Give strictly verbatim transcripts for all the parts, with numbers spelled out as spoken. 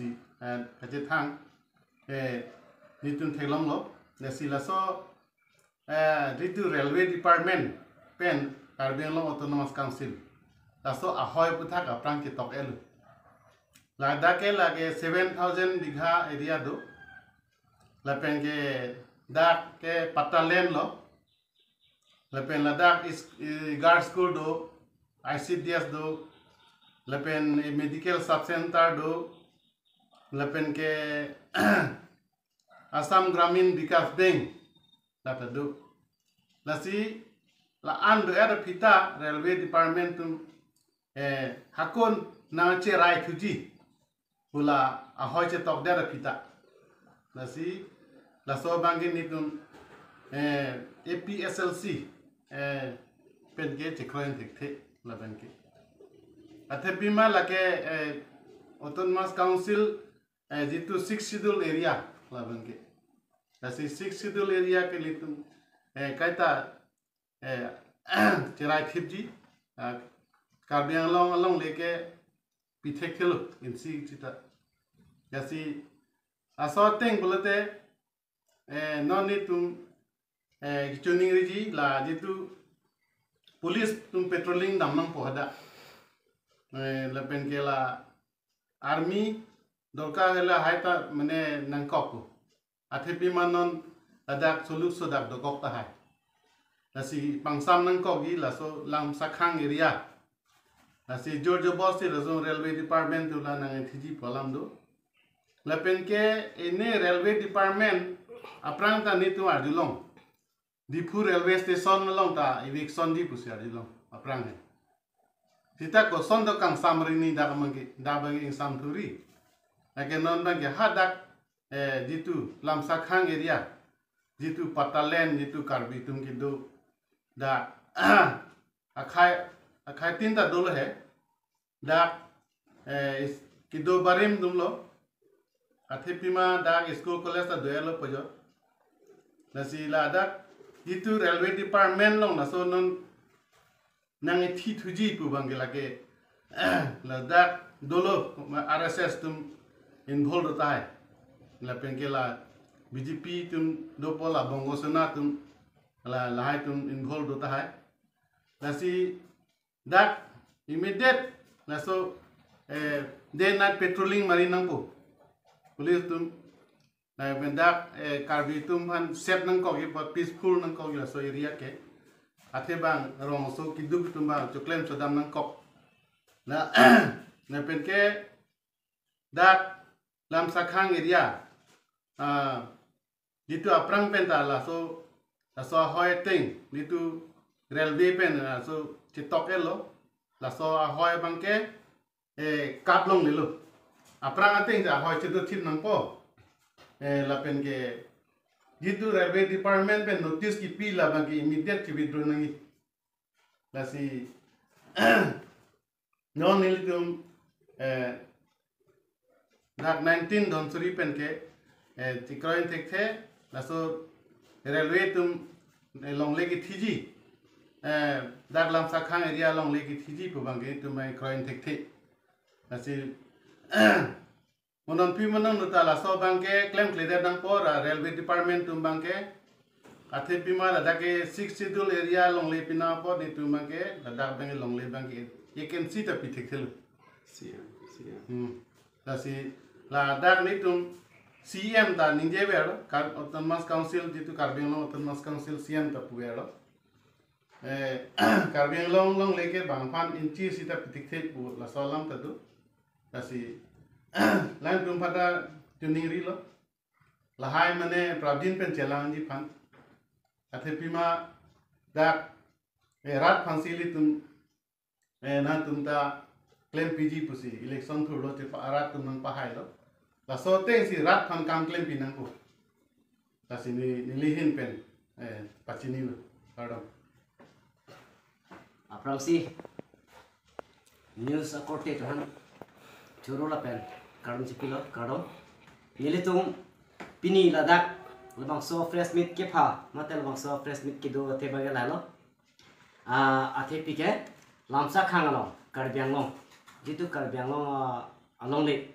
eh, kachethang, eh, nelitum theklonglo, lasi laso, eh, jitu Railway Department pen Karbi Anglong Autonomous Council, laso ahoi aphuthak aphrang ketok-etlo. Ladak ke lake seven thousand bigha area do. Lapen ke dak ke patta land lo. Lapen ladak is, eh, girls school do, I C D S do, lapen, eh, medical sub center do, lapen ke Assam Gramin Vikas Bank, lata do. Lasi la-an do-et aphi ta Railway Department atum, eh, hakon nangcherai thuji pu la ahoi chetokdet aphi ta. Lasi laso abang ke nelitum, eh, A P S L C, eh, pen ke chekroin thekthe labang ke. Athe pima lake, eh, Autonomous Council, eh, jitu Sixth Schedule area labang ke. Lasi Sixth Schedule area ke nelitum, eh, kaita, eh, cherai thipji, ah, Karbi Anglong alongle ke pithekthelo insi sita. Lasi laso ateng pulote, eh, non nelitum, eh, kechoningriji la jitu police atum patrolling dam nangpo hadak. Eh, lapen ke la army dorkar lahai ta mane nangkokpo. Athe pima non ladak soluk sodak dokok tahai. Lasi pangsam nangkokji laso Lamsakhang area. Lasi jor jobosti laso Railway Department atum la nangthiji pu alam do. Lapen ke ini Railway Department aphrang ta nelitum arjulong. Diphu Railway Station along ta eviction-ji pusi arjulong aphrang he. Sita koson do kangsam ri ni dak abang ke, dak abang ke ingsam thuri. Lake non abang ke hadak, eh, jitu Lamsakhang area, jitu patta land, jitu Karbi atum kedo, dak akhai, akhai tin ta dolo he. Dak, eh, is-, kedo barim atum lo. Athe pima dak school college ta do-etlo pajor. Lasi ladak jitu Railway Department along laso non nangthi thuji pu abang ke lake ladak dolo R S S atum involve do tahai. Lapen ke la B J P atum dopo, la Bongo Sena atum, la lahai atum involve do tahai. Lasi dak immediate laso, eh, day night patrolling mari nangpo police atum. Lapen dak, eh, Karbi atum aphan safe nangkokji, peaceful nangkokji laso area ke. Athe bang rongso keduk atum bang choklem chodam nangkok. La, lapen ke dak Lamsakhang area, ah, jitu aphrang pen ta laso, laso ahoi ateng jitu railway pen laso chetok-etlo. Laso ahoi abang ke, eh, kaplonglelo. Aphrang ateng ta ahoi chedothip nangpo. Eh, lapen ke jitu Railway Department pen notice kipi labang ke immediate ki-withdraw nangji. Lasi non nelitum, eh, dak nineteen Dhansiri pen ke, eh, chekroin thekthe, laso railway atum, eh, longle kethiji, eh, dak Lamsakhang area longle kethiji pu abang ke itum, eh, kroin thekthe. Lasi mo non pi mo non ta laso abang ke klemkledet nangpo ra railway department atum abang ke. Athe pima ladak ke Sixth Schedule area longle pinangpo, netum abang ke ladak abang ke longle abang ke vacancy ta pi thekthelo. Siam, siam. Hmm. Lasi ladak netum C M ta ningjeverlo, Kar-, Autonomous Council jitu Karbi Anglong Autonomous Council C M ta puverlo. Eh, Karbi Anglong longle ke bang aphan inchi sita pi thekthe pu laso alam ta do. Lasi alangtum aphan ta choningrilo. Lahai mane prapjin pen chelangji aphan. Athe pima dak, eh, rat aphansi ilitum, eh, nangtum ta klempiji pusi election thurlo chepa rat atum nangpahailo. Laso atengsi rat aphan kam klempi nangpo. Lasi ne, neli ahin pen, eh, pachinilo. Kardom. Aphrangsi news akorte atum aphan choro lapen kardom chipilo, kardom. Nelitum pini ladak labangso press meet kepha, mate labangso press meet kedo athe abang ke lahelo. Ah, athe pike Lamsakhang along, Karbi Anglong, jitu Karbi Anglong, ah, alongle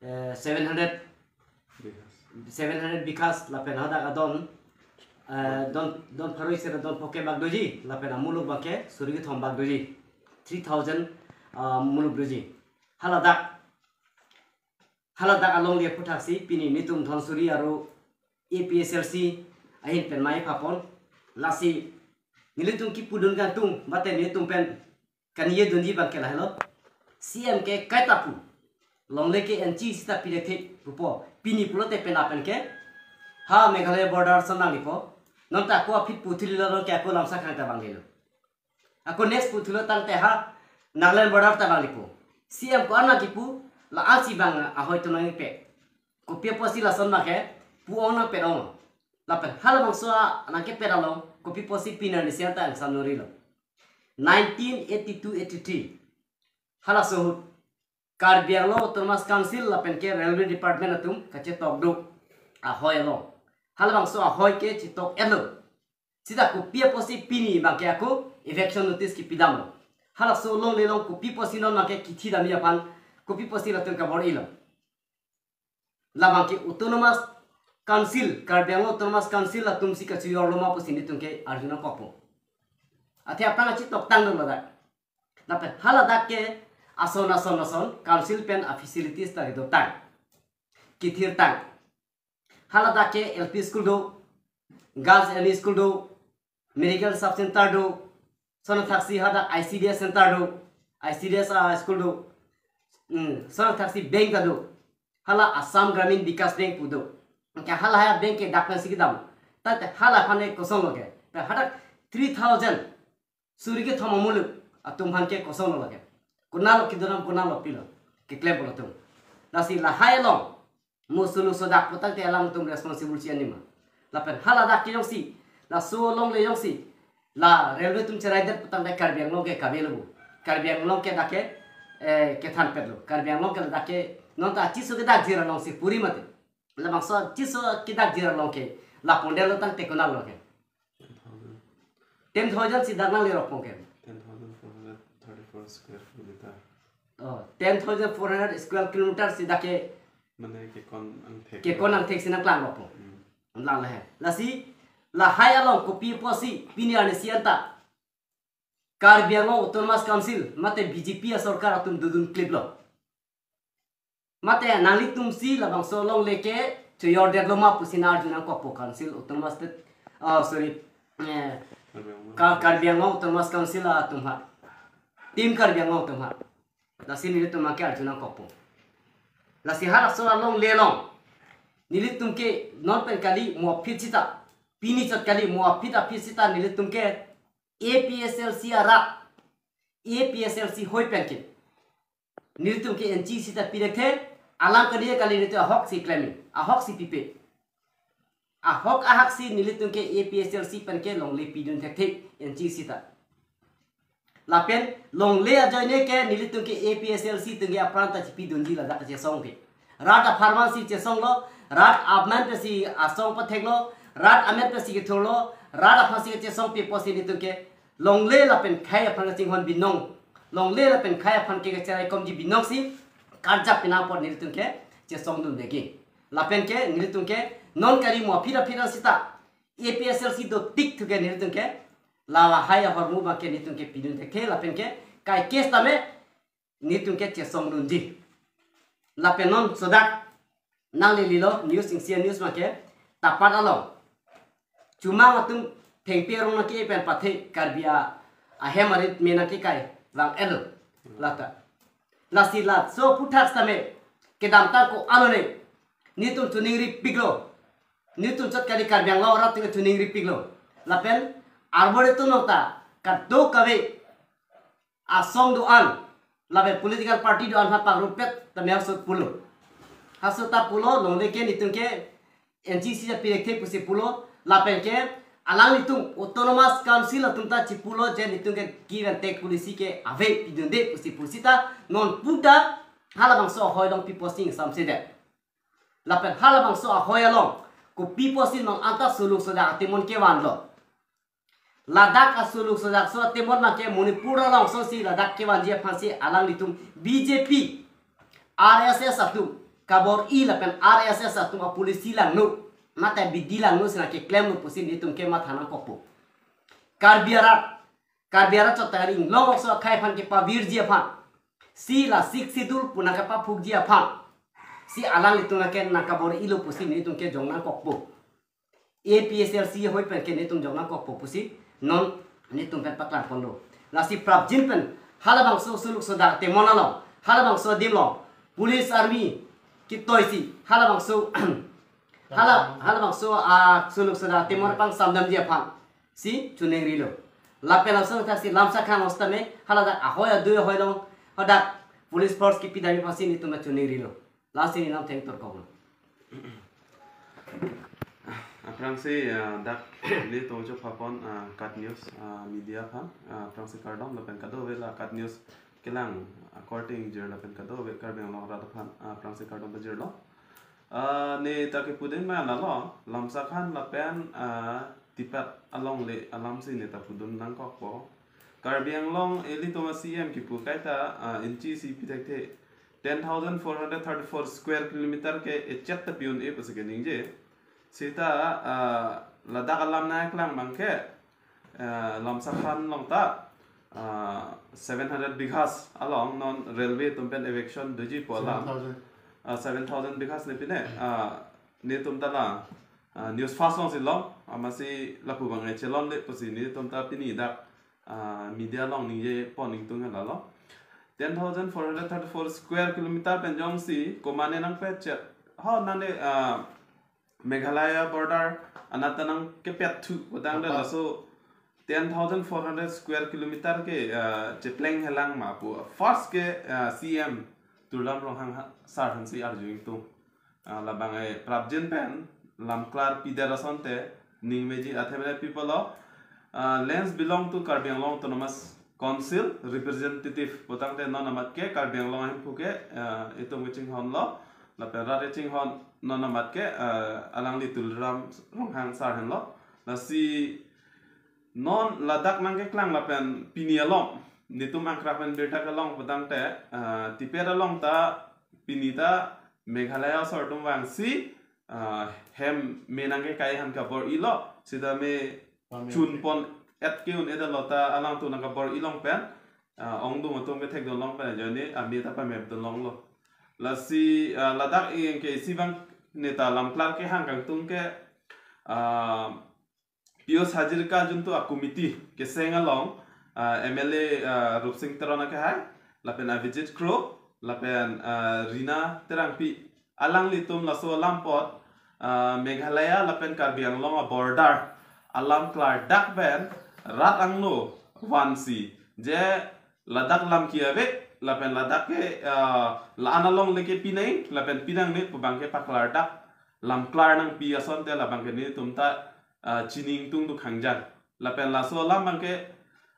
eh, seven hundred, seven hundred bighas lapen hadak adon, eh, don, don pharo isi ra don phongo bak doji, lapen amuluk abangke suri kethom bak doji, three thousand, ah, muluk doji. Haladak, haladak alongle aputhaksi pini nelitum Dhansiri aro A P H L C ahin pen mai phapon. Lasi nelitum kipudun kangtung, mate nelitum pen kanie dunji abangke lahelo. C M ke kaita pu, longle ke N C sita pi thekthe pupo. Pini pulote penap pen ke ha Meghalaya border ason nanglipo. Non ta ako aphi puthilo, non ke ako lamsa khang ta vanglelo. Ako next puthilo tangte ha Nagaland border ta vanglipo. C M ko-an nangkipu, la-ansi abang ahoi atum nangkipe. Kopi apotsi lason abangke pu-ong nangpe-ong. Lapen halabangso anangkepe along kopi apotsi pini arnisi anta angsam norilo. Nineteen eighty-two eighty-three, halaso ahut Karbi Anglong Autonomous Council lapen ke Railway Department atum kachetok do ahoi along. Halabangso ahoi ke chetok-etlo. Sita kopi apotsi pini abangke ako eviction notice kipidamlo. Halaso longle along kopi apotsi non abangke kithidamji aphan, kopi apotsi latum kabor-ilo. Labangke Autonomous Council, Karbi Anglong Autonomous Council atumsi kachojorlo ma pusi nelitum ke arju nangkokpo. Athe aphrang achetok tang dolo dak. Lapen haladak ke ason ason ason council pen a-facilities ta kedotang, kethirtang. Haladak ke L P school do, Girls L P school do, Medical Sub Center do, lason athaksi hadak I C D S center do, I C D S, ah, school do, hmm, lason athaksi bank ta do, hala Assam Gramin Vikas Bank pu do. Ke hala hai bank ke dak pensi kedam. Tangte hala aphan ke kosonlo ke. Ta hadak three thousand suri kethom amuluk atum aphan ke kosonlo lake. Konatlo kedodam, konatlo pilo, keklem pulo atum. Lasi lahai along mo solo sodak pu tangte alangtum responsible si anima. Lapen haladak ke jongsi, laso alongle jongsi la railway atum cheraidet pu tangte Karbi Anglong ke kavelo bu. Karbi Anglong ke dak ke, eh, kethanpetlo. Karbi Anglong ke dak ke non ta achiso kedakjir alongsi puri mati. Labangso achiso kedakjir along ke la pondelo tangte konatlo ke. Ten thousand. Ten thousand si dak nanglerok pon ke. Ten thousand four hundred thirty-four square kilometer. Oh, ten thousand four hundred square kilometer si dak ke, mane kekon angthek, kekon angthek si nangklangrokpo. Hmm. Lang lahai. Lasi lahai along kopi apotsi pini arnisi anta Karbi Anglong Autonomous Council mate B J P asorkar atum dodun kliplo. Mate nanglitumsi labangso alongle ke chojordetlo ma pusi nang arju nangkokpo, Council, Autonomous State, oh, sorry, eh, Karbi Anglong. Ka-, Karbi Anglong Autonomous Council atum ha, Team Karbi Anglong atum ha. Lasi nelitum abangke arju nangkokpo. Lasi halaso alongle along nelitum ke non pen kali mo aphi sita, pini chot kali mo aphi aphi sita nelitum ke A P H L C arat, A P H L C hoi pen ke nelitum ke N C sita pi thekthe, alam kali kali nelitum ahok si klem, ahok si pipe. Ahok ahak si nelitum ke A P H L C pen ke longle pidun thekthe N C sita. Lapen longle ajoine ke nelitum ke A P H L C atum ke apran ta chipidunji ladak kachesong ke. Rat apharman si chesonglo, rat amen pensi asong patheklo, rat amen pensi kethurlo, rat aphan si kachesongpi apotsi nelitum ke longle lapen khei aphan kachinghon binong, longle lapen khei aphan ke kacheraikomji binong si karjap pinang apot nelitum ke chesongdunde ke. Lapen ke nelitum ke non kali mo aphi aphi sita A P H L C do tik thu ke nelitum ke la lahai ahormu abangke nelitum ke pidun thekthe lapen ke kai case tame nelitum ke chesongdunji. Lapen non sodak nanglelilo news, ingsi a-news abangke tapat along chumang atum thengpi arong nangke pen pathe Karbi a-, ahem arit me nangkekai vang-etlo. Lata. Lasi laso aphuthak sitame kedamtang ko-an lone nelitum chuning ripiklo. Nelitum chot kali Karbi Anglong arat atum chuning ripiklo. Lapen Arboretum along ta kadokave asong do-an, lapen political party do-an aphan pangrumpet tame halaso pulo. Halaso ta pulo, longle ke nelitum ke N C sita pi thekthe pusi pulo, lapen ke alanglitum Autonomous Council atum ta chipulo je nelitum ke give and take policy ke ave, pidunde pusi pusita non puta halabangso ahoi along pi posting samsedet. Lapen halabangso ahoi along kopi apotsi non anta suluk sodak atemon kevanlo. Ladak asuluk sodak so atemon abangke Manipur along asonsi ladak kevanji aphansi alanglitum B J P, R S S atum, kabor-i lapen R S S atum apolicy langno, mate abidi langno si nangkeklemlo pusi nelitum ke matha nangkokpo. Karbi arat, Karbi arat chot ta ring long okso akhei aphan kepavirji aphan, si la Sixth Schedule pu nangkepaphukji aphan, si alanglitum nangke nangkabor-ilo pusi nelitum ke jong nangkokpo. A P H L C ahoi pen ke nelitum jong nangkokpo pusi non nelitum pen paklangponlo. Lasi prapjin pen halabangso suluk sodak temon along, halabangso adim along police army kitoisi halabangso hala halabangso a suluk sodak temon pangsamdamji aphan si choningrilo. Lapen laso thaksi Lamsakhan ostame haladak ahoi adui ahoi along hadak police force kipidamji aphan si nelitum choningrilo. Lasi nelitum thengtor koklo. Aphrangsi, ah, dak nelitum chopapon, ah, KAT News, ah, media aphan, ah, aphrangsi kardom lapen kadokave la KAT News kelang, ah, korte ingjir lapen kadokave Karbi Anglong arat aphan, ah, aphrangsi kardom pajirlo. Ah, neta kepudun ma lalo, Lamsakhan lapen, ah, Tipat alongle alamsi neta pudun nangkokpo. Karbi Anglong ilitum a-C M kipu kaita, ah, inchi si pithekthe ten thousand four hundred thirty-four square kilometer ke echet ta pi-un-e pusi keningje. Seta, ah, ladak alam nangklang abangke, ah, Lamsakhan along ta, ah, seven hundred bighas along non railway atum pen eviction doji pu alam. Seven thousand. Ah, seven thousand bighas le pine, ah, nelitum ta la, ah, News Fast alongsi long, amatsi lapu abang echelonle pusi nelitum ta pini dak, ah, media along ningjepon ingtung lalo. Ten thousand four hundred thirty-four square kilometer pen jongsi komane nangpechet, ho nane, ah, Meghalaya border anat ta nangkepet thu putangte laso ten thousand four hundred square kilometer ke, ah, chepleng helang ma pu first ke, ah, C M Tuliram Ronghang ha- sir aphansi arju ingtung. Ah, labang e prapjin pen lamklar pidet asonte ningmeji athema pipo lo. Ah, lands belong to Karbi Anglong Autonomous Council representative putangte non amat ke Karbi Anglong ahemphu ke, ah, itum kechinghonlo lapen rat kechinghon non amat ke, ah, alangli Tuliram Ronghang sir henlo. Lasi non ladak nangkeklang lapen pini along nelitum angkrak pen birta kelong putangte, ah, Tipat along ta pini ta Meghalaya asor atum vangsi, ah, hem me nangkekai aphan kabor-ilo, seta me chunpon et ke-un-edetlo ta alangtum nangkabor-i along pen, ah, ongdung atum kethekdun along pen ajoine ame ta pamepdun longlo. Lasi, ah, ladak ing ke isi abang neta lamklar kehang kangtung ke, ah, Piyush Hazarika juntu a-committee keseng along, ah, M L A, ah, Rupsing Teron akehai, lapen Avijit Kro, lapen, ah, Rina Terangpi, alanglitum laso alam apot, ah, Meghalaya lapen Karbi Anglong a-border alam klardak pen rat angno vansi je ladak lam ki-ave lapen ladak ke, ah, la-an alongle ke pinang lapen pinangne pu abangke paklardak lamklar nangpi asonte labangke nelitum ta, ah, chini ingtung do khangjang. Lapen laso alam abangke,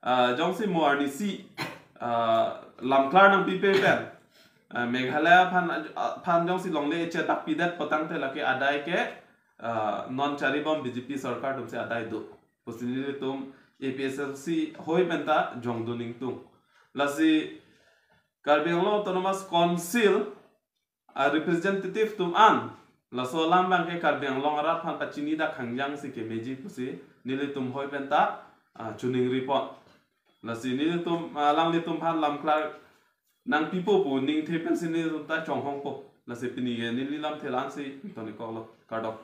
ah, jongsi mo arnisi, ah, lamklar nangpipe pen, ah, Meghalaya aphan, aphan jongsi longle echetdak pidet putangte lake adai ke, ah, non charibom B J P sorkar atumsi adai do pusi nelitum A P H L C ahoi pen ta jongdun ingtung. Lasi Karbi Anglong Autonomous Council a-representative atum an laso alam abangke Karbi Anglong arat aphan pachinidak khangjangsi kemeji pusi nelitum ahoi pen ta, ah, choningripon. Lasi nelitum, ah, alanglitum aphan lamklar nangpipo pu ningthe pensi nelitum ta chonghongpo. Lasi pini ke neli lamthe la-ansi toni koklo, kardom.